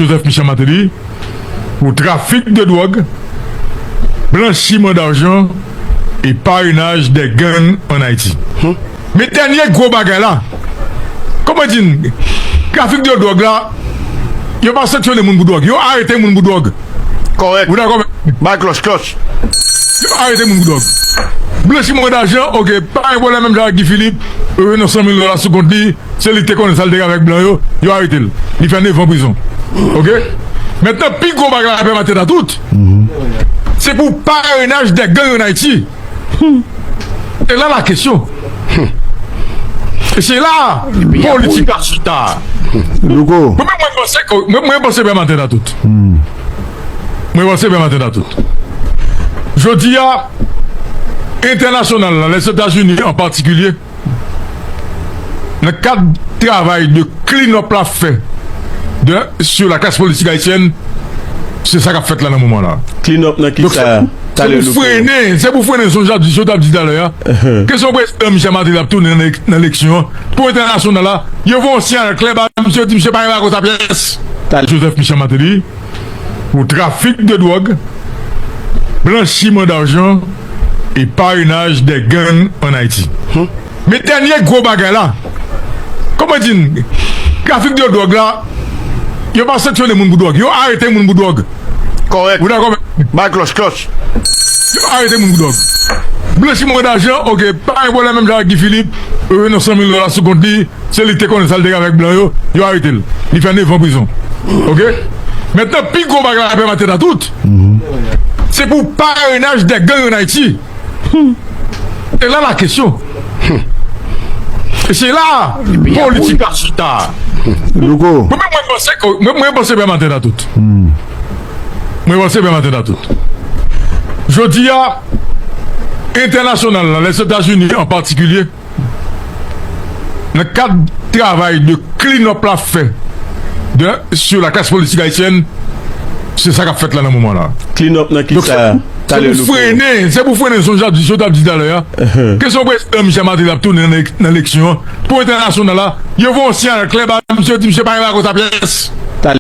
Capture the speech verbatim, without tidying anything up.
Joseph Michel Martelly pour trafic de drogue, blanchiment d'argent et parrainage des gangs en Haïti. Men dènye gwo bagay la, kòman di n, trafik de dwòg la, yo pa sanksyone moun pou dwòg, yo arete moun pou dwòg. Kòrèk. Ou dakò? Bay klòch, klòch. Yo arete moun pou dwòg. Blanchiman dajan, oke, pa gen pwoblèm, menm jan ak Guy Philippe, yo jwenn yon san mil dola sou kont li, se li ki te konnen sa l te gen avèk blan yo, yo arete l. Li fè nèf an prizon. Oke? Mentnan, pi gwo bagay la pèmaten nan tout, se pou parrainage des gangs en Haïti. E la la kesyon. E se la politik la chita. Louko. Mwen, mwen panse ke, mwen, mwen panse pèmaten nan tout. Mwen panse pèmaten nan tout. Jodi a, entènasyonal la, Lèzetazini an patikilye, nan kad travay de clean up la fè de, sur la classe politique haïtienne, se sa k ap fèt la nan moman la. Clean up nan ki sa? Se pou frennen, se pou frennen, se jan w t ap di talè a. Ke se yon prezidan Michel Martelly ap tounen nan, nan eleksyon an, pou entènasyonal la, yo voye yon siyal klè ba misye, yo di misye pa gen bagay konsa pyès. Joseph Michel Martelly pour trafic de drogue, blanchiment d'argent et parrainage des gangs en Haïti. Men dènye gwo bagay la, kòman di n, trafik de dwòg la, yo pa sanksyone moun pou dwòg, yo arete moun pou dwòg. Kòrèk. Ou dakò? Bay klòch, klòch. Yo arete moun pou dwòg. Blanchiman dajan, oke, pa gen pwoblèm, menm jan ak Guy Philippe, yo jwenn yon san mil dola sou kont li, se li ki te konnen sa l te gen avèk blan yo, yo arete l. Li fè nèf an prizon. Oke? Mentnan, pi gwo bagay la pèmaten nan tout, se pou parrainage des gangs en Haïti. E la la kesyon. E se la politik la chita. Louko. Mwen, mwen panse ke, mwen, mwen panse pèmaten nan tout. Mwen panse pèmaten nan tout. Jodi a, entènasyonal la, Lèzetazini an patikilye, nan kad travay de clean up la fè de, sur la classe politique haïtienne, se sa k ap fèt la nan moman la. Clean up nan ki sa? Se pou frennen, se pou frennen, se jan w t ap di talè a. Ke se yon prezidan Michel Martelly ap tounen nan, nan eleksyon an, pou entènasyonal la, yo voye yon siyal klè ba misye, yo di misye pa gen bagay konsa pyès.